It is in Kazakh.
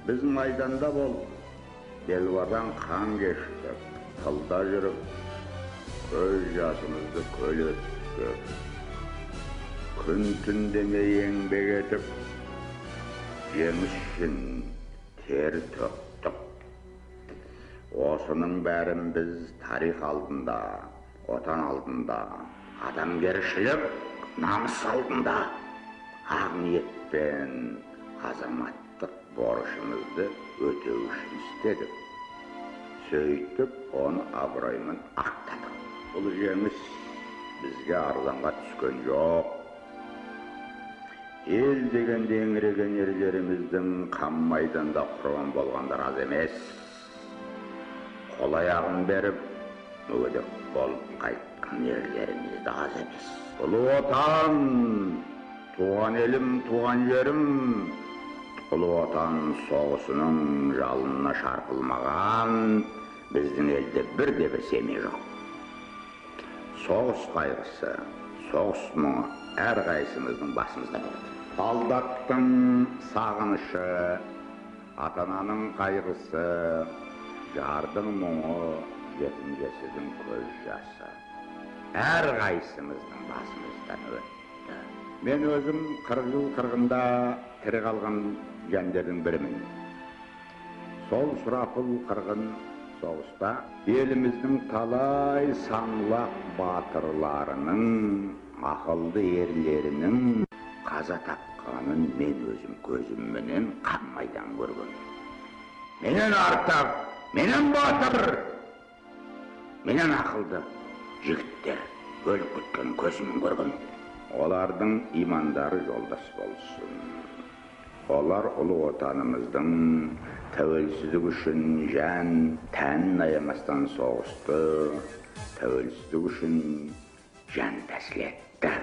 Біз майданда болып, делбадан қан кештік, тылда жүріп, көз жасымызды көл еттік. Күн түн демей еңбек етіп, жеңіс үшін тер төктік. Осының бәрін біз тарих алдында, отан алдында, адамгершілік намыс алдында ақ ниетпен азаматтық борышымызды өтеу үшін істедік. Сөйтіп, оны абыроймен ақтадық. Бұл жеңіс бізге арзанға түскен жоқ. Ел дегенде еңіреген ерлеріміздің қан майданда құрбан болғандар аз емес. Қол аяғын беріп, мүгедек болып қайтқан ерлеріміз де аз емес. Ұлы Отан, туған елім, туған жерім, Ұлы Отан соғысының жалынына шарпылмаған біздің елде бірде бір семья жоқ. Соғыс қайғысы, соғыс мұңы әрқайсымыздың басымызда болады. Солдаттың сағынышы, ата-ананың қайғысы, жардың мұңы, жетім жесірдің көз жасы әрқайсымыздың басымыздан өтті. Мен өзім 40 жыл қырғында тірі қалған жандердің бірімін. Сол сұрапыл қырғын соғыста еліміздің талай саңлақ батырларының, ақылды ерлерінің қаза тапқанын мен өзім көзімменен қан майдан көрген. Менен артық, менен батыр, менен ақылды жігіттер өліп кеткенін көзіммен көрген. Олардың имандары жолдас болсын. Олар ұлы отанымыздың тәуелсіздік үшін жан тәнін аямастан соғысты, тәуелсіздік үшін жан тәсіл етті.